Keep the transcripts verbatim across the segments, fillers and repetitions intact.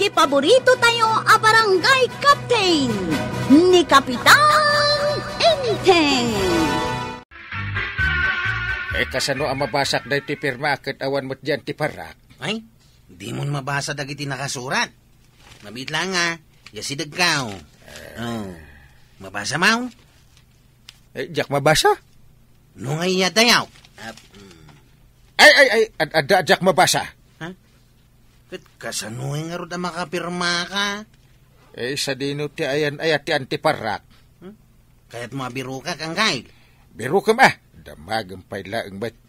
Paborito tayo a barangay captain, ni Kapitan Enteng. Eh, kasano a mabasak daytoy pirma ket awan met diay antiparrak? Ay, dimon mabasa dagiti nakasurat. Mabiit laeng, a, ya sidegkaw. Oh, mabasa maw? Eh, diak mabasa. No nga iya dayaw. Ap-, mm. Ay, ay, ay, ad-, adda, diak mabasa. Ha? Ket kasano ngarud a makapirmaka? Eh, sadino ti ayan aya ti antiparrak? Hmm? Kayatmo a birokak, Angkay? Birokem, a. Damagem pay laeng met.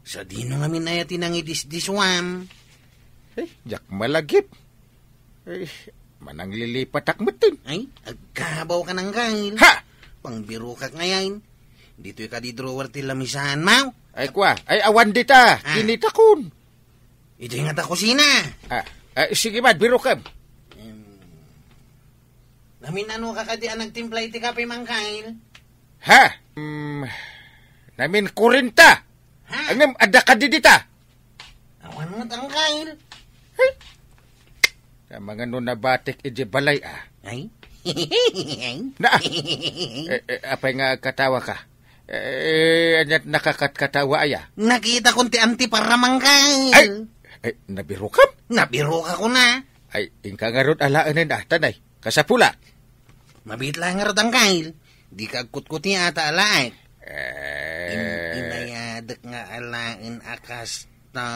Sadino ngamin aya ti nangidisdisuam? Eh, diak malagip. Eh, mananglilipatak metten. Ay, agkabawkan, Angkay. Ha! Pangbirokak ngayen. Ditoy kadi drawer ti lamisaanmo. Ay, kua. Ay, awan dita. Ah. Kinitakon. Idiay ngata kusina. Ah, ah, sige man, birokem. Hmm. Namin-anoka kadi a nagtimpla iti kape, Angkay? Ha? Hmm, namin-kurenta. Ha? Ngem, adda kadi dita? Awan met, Angkay. Ay. Mangano nabatik idiay balay, a. Ay? Na, eh, eh, apay nga agkatawaka? Eh, ania't nakakatkatawa aya? Nakitakon ti antiparram, Angkay. Ay! Ay, nabirokam? Nabirokakon a. Ay, inka ngarud alaenen, a, tanay. Kasapulak. Mabiit laeng ngarud, Angkay. Dika agkutkuti a ta alaek. Eh. In-, inayadek nga alaen a kasta.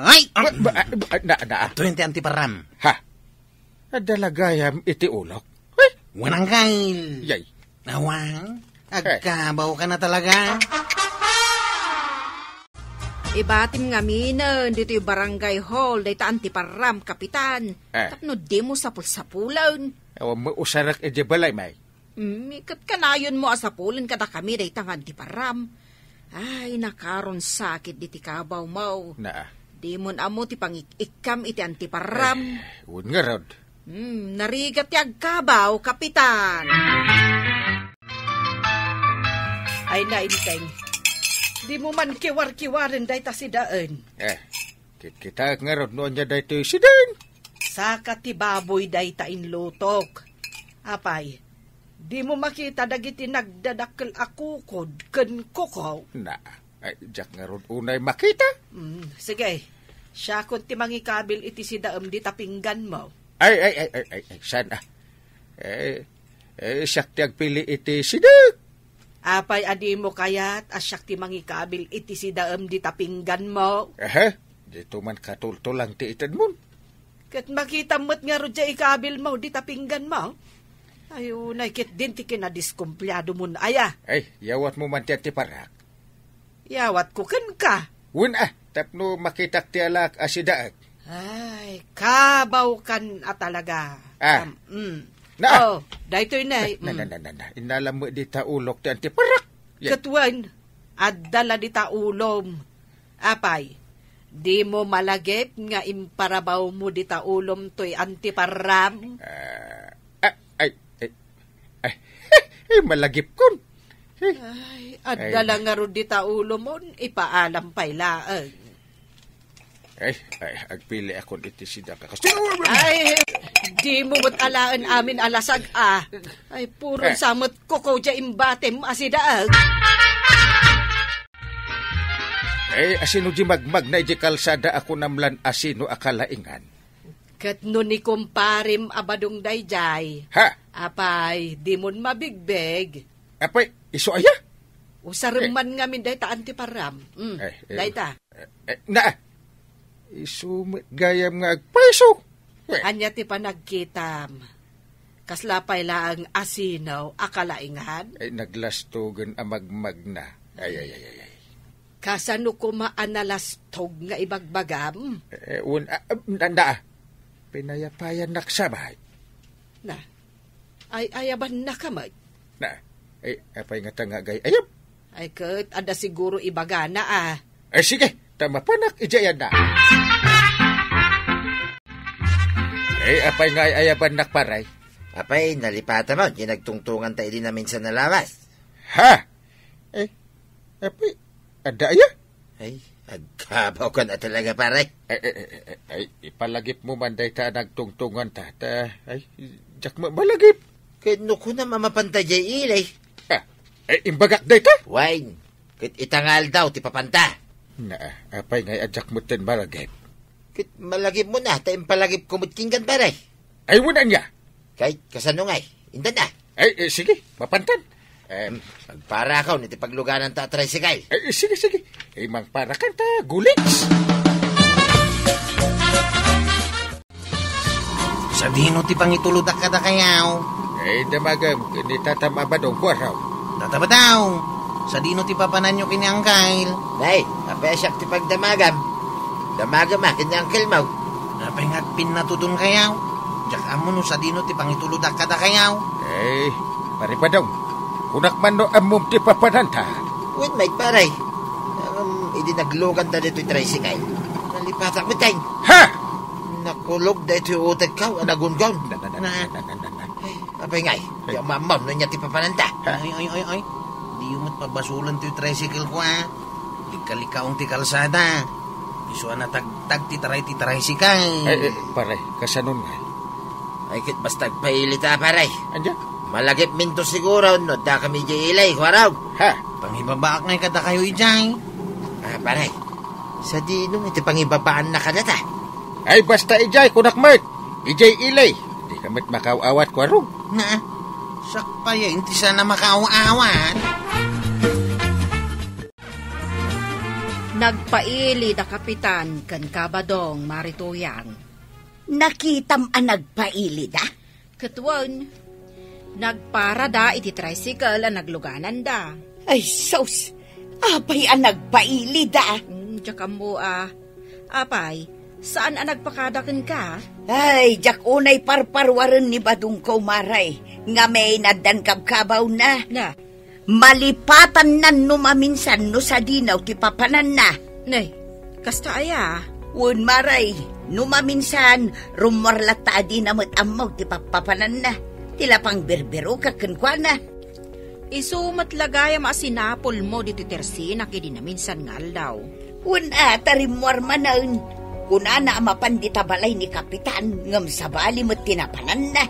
Ay! Ba, ba, ba, na, na. Adtoyen ti antiparram. Ha? Adda la gayam iti ulok? Ay! Wen, Angkay. Yay. Awan, eh, agkabawkan a talaga. Ibatim ngaminen ditoy barangay hall dayta antiparram, Kapitan. Eh. Tapno dimo sapulsapulen. Awan met usarek idiay balay, may. Mm, ket kanayonmo a sapulen kadakami dayta nga antiparram. Ay, nakaron sakit diti kabawmo. Naa. Dimon ammo ti pangik-ikkam iti antiparram. Eh, wen ngarud. Hmm, narigat ti agkabaw, Kapitan. Ay, nainteng. Dimo man kiwar-kiwaren dayta sidaen. Eh, kitkitaek ngarud no ania daytoy sidaen. Saka ti baboy dayta inlutok. Apay, dimo makita dagiti nagdadakkel a kukod ken kuko? Na, ay, diak ngarud unay makita. Mm, sige. Siakon ti mangikabil iti sidaem dita pingganmo. Ay, ay, ay, ay, ay, ay, saan a? Eh, eh, siak ti agpili iti sidaek. Apay a dimo kayat a siak ti mangikabil iti sidaem dita pingganmo? Aha, dito man katultulang ti itedmon. Ket makitam met ngarud diay ikabilmo dita pingganmo? Ay, unay ket din ti kinadiskumpliadomon aya. Ay, yawatmo man ti antiparrak. Yawatko kenka. Wen a, tapno makitak ti alaek a sidaek. Ay, kabawkan a talaga. Ah. Am, mm. Na. Oh, daytoy na, na, mm, na, na, na, na. Innalam met dita ulok ti antiparrak. Yan. Ket wen, adda la dita ulom. Apay, dimo malagip nga imparabawmo dita ulom toy antiparram? Ah, ah, ay, ay, ay, ay, malagipkon. Eh. Ay, adda la ngarud dita ulomon, ipaalam pay laeng. Ay, ay, agpiliakon iti sidaek a kas-, ay, dimo met alaen amin a lasag, a. Ay, puro sa met kuko diay imbatem a sidaek. Eh, asino diay magmagna idiay kalsada a kunam lan asino a kalaingan? Ket no ni kumparem a badong daydiay, ha? Apay, dimon mabigbig. Apay, isu aya? Usarem man ngamin dayta antiparram. Mm, eh, eh, dayta. Eh, eh, na, isu met gayam nga agpaiso. Eh. Ania ti panagkitam? Kasla pay laeng asino a kalaingan? Ay, naglastogen a magmagna. Ay, ay, ay, ay, ay. Kasano koma a nalastog nga ibagbagam? Eh, un-, ah, ah, nanda, ah. Pinayapayannak sabay. Na, ay-ayabannak met. Na, ay, apay nga ta nga agay-ayab? Ay, ket adda siguro ibagana, ah. Ay, sige, ta mapanak idiay na. Eh, apay nga ay-ayabannak, paray? Apay, nalipata mo, ginagtungtungan ta idi naminsan a lawas. Ha? Eh, apay, adda aya? Ay, Agkabawka na talaga, pare. Ay, ay, ay, ay, ay, ipalagipmo man dayta a nagtungtunganta. Ta, ay, diak ma-, malagip. Ket no kunam a mapanta jay ili. Ah, ay, imbagak dayta? Wen, ket ita nga aldaw ti papanta. Na, apay ngay a diak metten malagip? Ket malagipmo na, ta impalagipko met kenka, pare. Ay, wen ania? Kay, kasano ngay? Indan na. Ay, eh, sige, mapantan. Em, agparakon iti paglugananta a tricycle. Ay, eh, sige, sige. Eh, mangparakan ta, guliks. Sadino ti pangitulodak kadakayaw? Ay, damagem, ni Tatam a Badong, kuaraw. Tata Badong, sadino ti papananyo ken ni Angkel? Nay, apay a siak ti pagdamagam? Damagem a ken ni Angkelmo. Apay nga agpinnatudon kayaw? Diak ammo no sadino ti pangitulodak kadakayaw. Eh, Pare Badong, kunak man no ammom ti papananta. Wen met, pare. Ngem, idi nagluganta ditoy tricycle, nalipatak met. Ha? Nakulog daytoy utekko a nagunggon. Na, na, na, na, na, na, na. Ay, apay ngay, diak maammo no ania ti papananta. Ha? Ay, ay, ay, ay. Diyo met pabasolen ti tricycle ko, a. Likkalikaong ti kalsada. Isu a natagtag ti taray ti tricycle. Ay, eh, pare, kasanon ngay? Ay, ket basta agpailita, pare. Ania? Malagipminto siguro no addakami idiay ili, kuaraw. Ha? Pangibabaak ngay kadakayo idiay. Ah, pare. Sadino iti pangibabaanna kadata? Ay, basta idiay, kunak met. Idiay ili. Dika met makaaw-awat, kuarog. Na, siak pay a inti sana makaaw-awat. Nagpaili da Kapitan ken Kabadong, Mari Tuyang. Nakitam a nagpailida? Ket wen, nagparada iti tricycle a naglugananda. Ay, sus! Apay a nagpailida? Mm, diak ammo a. Apay, saan a nagpakada kenka? Ay, diak unay parparuaren ni badongko, Mari, nga may naddan kabkabawna. Na. Malipatannan no maminsan no sadino ti papananna. Nay, kasta aya? Wen, Mari, no maminsan, rummuar latta a dina met ammo ti pappapananna. Ti la pangbirbirokak kenkuana. Isu met la gayam a sinapulmo ditoy tersinak idi naminsan nga aldaw. Wen a, ta rimmuar manen. Kunana a mapan dita balay ni Kapitan, ngem sabali met ti napananna.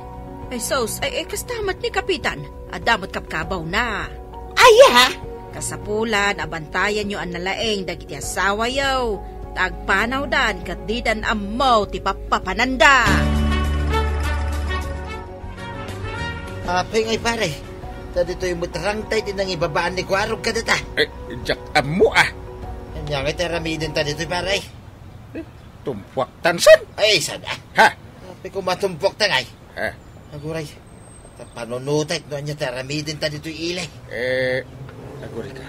Ay, sus, ay, ay, kasta met ni Kapitan. Adda met kabkabawna. Aya? Kasapulan a bantayanyo a nalaing dagiti asawayo, ta agpanawdan ket didan ammo ti pappapananda. Apay ngay, pare? Ta ditoy met rangtay ti nangibabaan ni Kuarog kadata. Eh, diak ammo, a. Ania ngay ti aramidenta ditoy, pare? Eh, tumpuak tansan. Ay, sada. Ha? Apay koma tumpuak ta ngay? Ha? Aguray. Ta panunotek no ania ti aramidenta ditoy ili. Eh, agurika.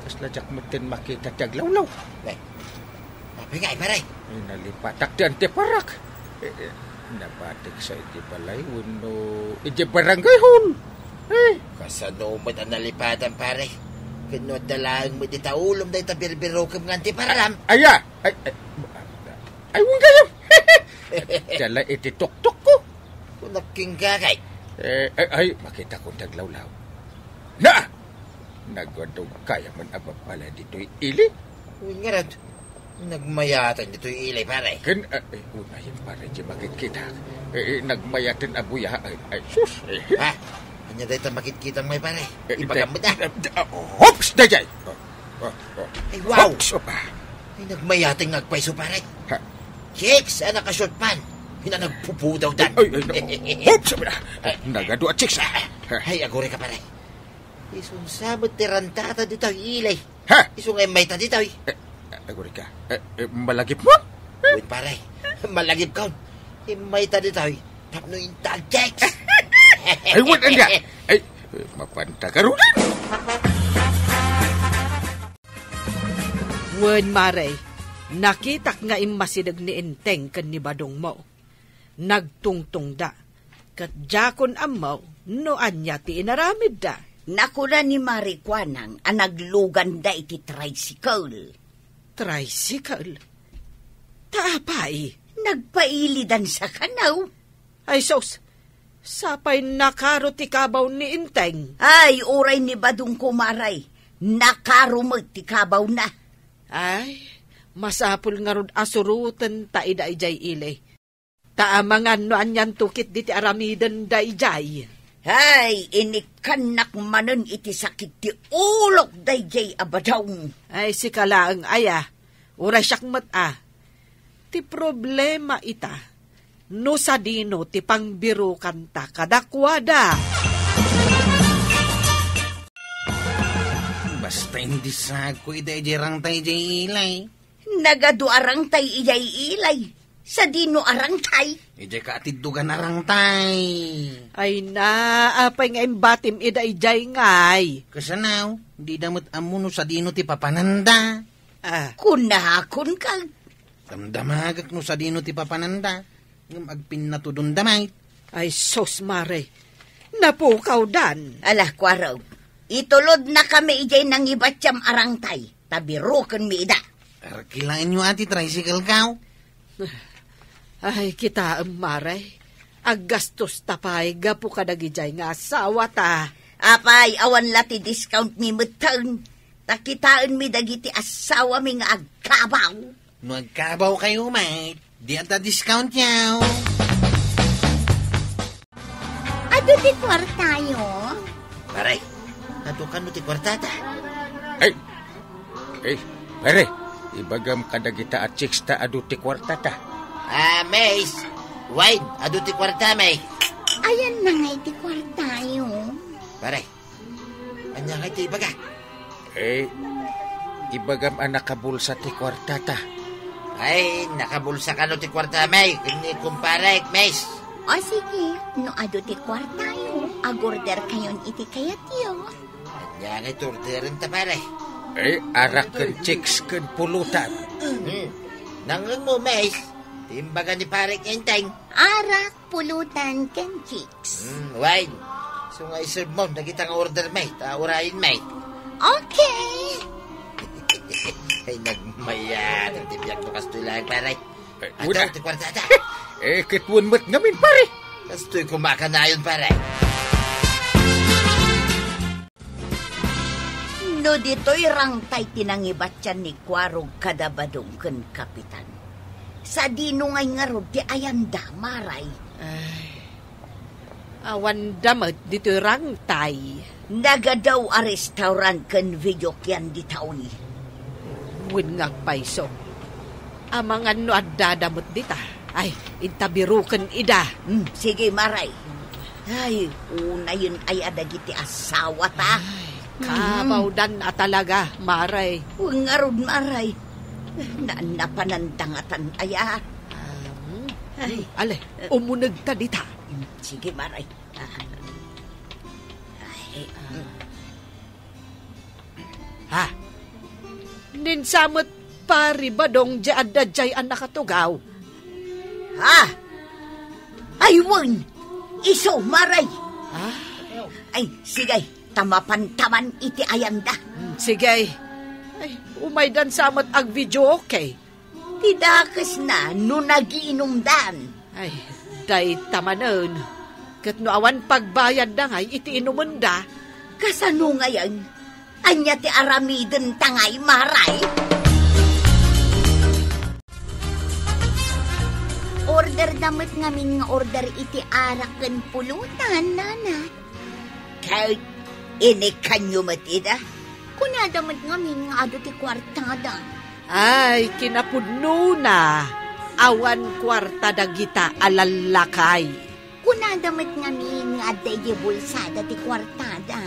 Kasla diak metten makita ti aglawlaw. Nay. Apay ngay, pare? Eh, nalipatak ti antiparak. Eh, eh, nabatiksa iti balay wenno iti barangay hall. Eh. Kasano met a nalipatan, pare? Ket no adda laeng met ita ulom dayta birbirokem nga antiparam. Aya? Ay, ay, ay, wen gayam. Dala iti tuktok ko. Kunak kenka kay. Eh, ay, ay, makitakon ti aglawlaw. Na! Nagwadog kaya man a babala ditoy ili? Wen ngarud, nagmayatan ditoy ili, pare. Ken, eh, eh, unayen, pare, ti makitkita. Eh, eh, nagmayaten a buya. Ay, ay, sus, eh. Ha? Ania dayta makitkitam ngay, pare? Eh, ibagam met, a. Eh, ah, oops, dayjay. Oh, oh, oh. Ay, wow. Oops, opa. Ay, nagmayaten nga agpayso, pare. Ha? Chicks a nakashort pant. Ina nagpupudawdan. Ay, ay, no. Oops, sabi na. Ay. Nagadu a chicks, a. Ha? Ay, agurika, pare. Isu sa met ti rantata ditoy ili. Ha? Isu nga immayta ditoy. Eh, agurika. Eh, eh, malagipmo? Wen, pare. Malagipkon. Immayta ditoy tapno inta agchicks. Ay, wen, ania? Ay, mapanta ka run. Wen, Mari, nakitak nga immasideg ni Enteng ken ni badongmo. Nagtungtongda, ket diakon ammo no ania ti inaramidda. Nakuna ni Mari Kuanang a nagluganda iti tricycle. Tricycle? Ta apay? Nagpailidansa kano. Ay sus, sapay nakaro ti kabaw ni Enteng. Ay, uray ni badongko, Mari, nakaro met ti kabawna. Ay, masapul ngarud a surotenta ida idiay ili. Ta amangan no anianto ketdi ti aramidenda idiay. Ay, inikkannak manen iti sakit ti ulok daydiay a badong. Ay, sika laeng aya. Uray siak met a. Ti problema ita, no sadino ti pangbirokanta kadakuada. Basta indisagko ida idiay rangtay idiay ili. Nagadu a rangtay idiay ili. Sadino a rangtay? Idiay kaatiddogan a rangtay. Ay na, apay nga imbatim ida idiay ngay? Kasano? Dida met ammo no sadino ti papananda. Ah. Kunakon ka. Damdamagak no sadino ti papananda. Ngem agpinnatudonda met. Ay, sus, Mare. Napukawdan. Ala, kuaro. Itulodnakami idiay nangibatiam a rangtay. Ta birokenmi ida. Arkilaenyo a ti tricycle-ko. Ay, kitaem, Mare. Aggastosta pay gapu kadagidiay nga asawata. Apay, awan la ti discount-mi metten. Ta kitaenmi dagiti asawami nga agkabaw. No agkabawkayo met, di adda discount-yo. Adu ti kuartayo? Pare, adu kano ti kuartata? Ay, eh, pare, ibagam kadagita a chicks ta adu ti kuartata. Ah, Mace, Wayne, adu ti kuartam. Ayanna ngay ti kuartayo? Pare, ania ngay ti ibaga? Eh, ibagam a nakabulsa ti kuartata. Ay, nakabulsa kano ti kuartam ken ni kumparek, Mace? O sige, no adu ti kuartayo, agorderkayon iti kayatyo. Ania ngay ti orderenta, pare? Eh, arak ken chicks ken pulutan. Hmm. Nangngegmo, Mace? Ti imbaga ni Parek Enteng. Arak, pulutan, ken chicks. Hmm, Wayne. So nga isermon dagita nga order, may, ta urayen, may. Okay. Ay, nagmayat ti biag no kastoy laeng, pare. Eh, adu ti kuartata. Eh, ket wen met ngamin, pare. Kastoy kumakanayon, pare. No ditoy rangtay ti nangibatian ni Kuarog kada Badong ken Kapitan, sadino ngay ngarud ti ayanda, Maray? Ay, awanda met ditoy rangtay. Nagadu a restaurant ken videokean dita uni. Wen nga agpayso. Amangan no addada met dita. Ay, inta biroken ida. Hmm, sige, Maray. Ay, unayen aya dagiti asawata. Ay, kabawdan a talaga, Maray. Wen ngarud, Maray. Na, napanandangatan aya. Ah, hmm. Ay. Ale, umunegta dita. Hmm, sige, Maray. Ah. Ay, hmm. Ha? Ninsa met, Pari Badong, diay adda diay a nakatugaw. Ha? Ay, wen! Isu, Maray! Ha? Ay, sige, ta mapantaman iti ayanda. Hmm, sige. Ay, umaydansa met agvideoke. Ti dakesna no nagiinumdan. Ay, dayta manen. Ket no awan pagbayadda ngay iti inumenda, kasano ngayen? Ania ti aramidenta ngay, Maray? Orderda met ngamin nga order iti arak ken pulutan, Nana. Ket inikkanyo met ida? Kunada met ngamin nga adu ti kuartada. Ay, kinapudnona, awan kuarta dagita a lallakay. Kunada met ngamin nga adda idiay bulsada ti kuartada.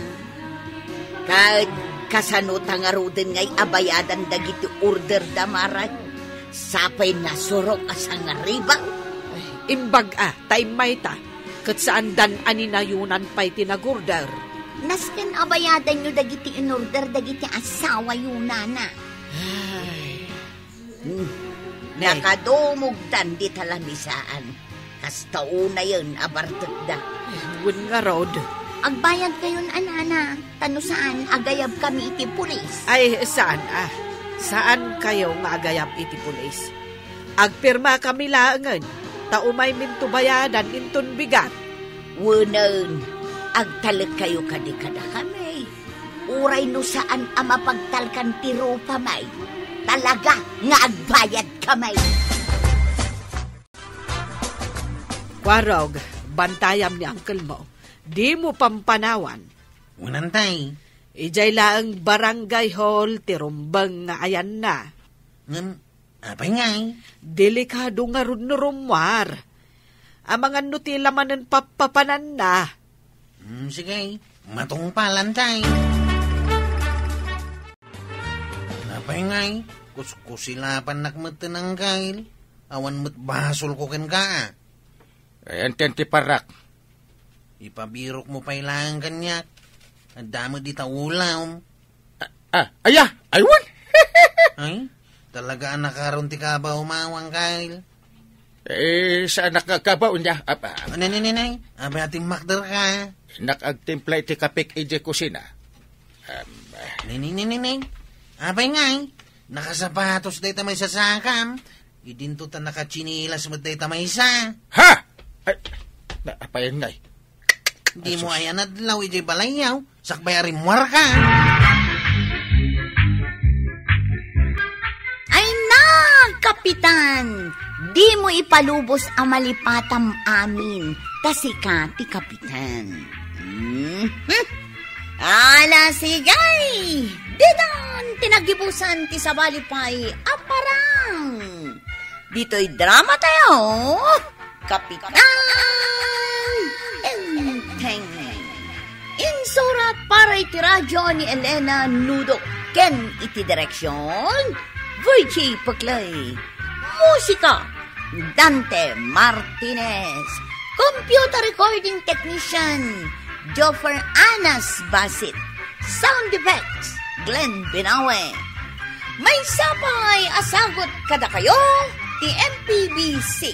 Ket kasano ta ngaruden ngay a bayadan dagiti orderda, Maray? Sapay nasurok a sangaribang? Ay, imbag-a, ta immayta, ket saandan a ninayunan pay ti nagorder. Nasken a bayadanyo dagiti inorder dagiti asawayo, Nana. Ay. Hmm. Nay. Nakadumogdan dita lamisaan. Kasta unayen a bartekda. Wen ngarud. Agbayadkayon a, Nana, ta no saan, agayabkami iti pulis. Ay, saan a. Saankayo nga agayab iti pulis. Agpirmakami laengen, ta umayminto bayadan inton bigat. Wenen, agtalekkayo kadi kadakami. Uray no saan a mapagtalkan ti rupami, talaga nga agbayad kami. Kwarog, bantayam ni uncle mo. Di mo pampanawan. Unantay. Ijay laeng barangay hall ti rumbeng nga ayanna. Ngem, apay ngay? Delikado ngarud no rummuar. Amangan no ti lamanen pappapananna. Hmm, sige. Matungpalantay. Apay ngay, kuskusilapannak met ti nangkail. Awan met basolko kenka. Ayan ti parak. Ipabirok mo pay laeng kaniak. Adda met dita ulam. Ah, ah, aya, aywan. Ay, talaga a nakaron ti kabaw, Mawang Kyle. Eh, saan nakakabaw niya? Apa? Ano, ne, ne, ne? Abay, ating makder ka. Nakagtimpla iti kapik iti kusina. Um, ne, ne, ne, ne, ne. Abay nga, eh. Nakasapatos day tamay sasakam. Idinto ta nakatsinilas met day tamay sa. Ha? Ay, na, apayan nga, eh. Di mo ayan adlaw ijay balayyaw, sakbay a rimmuarka. Ay na, Kapitan! Di mo ipalubos a malipatam amin, ta sika ti Kapitan. Mhm. Ala, sige! Ditan ti naggibusan ti sabali pay a parang. Ditoy drama tayo, Kapitan Enteng. Insurat para iti radyo ni Elena Nudo ken iti direksyon, Virgie Peclay. Musika, Dante Martinez. Computer recording technician, Joffer Anas Basit. Sound effects, Glenn Binawe. Maysa pay a sagut kadakayo ti M P B C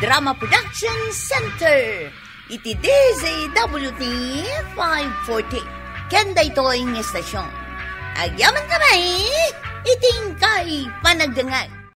Drama Production Center iti D Z W T five forty. Ken daytoy nga estasyon, agyaman kami iti inkay panagdengngeg.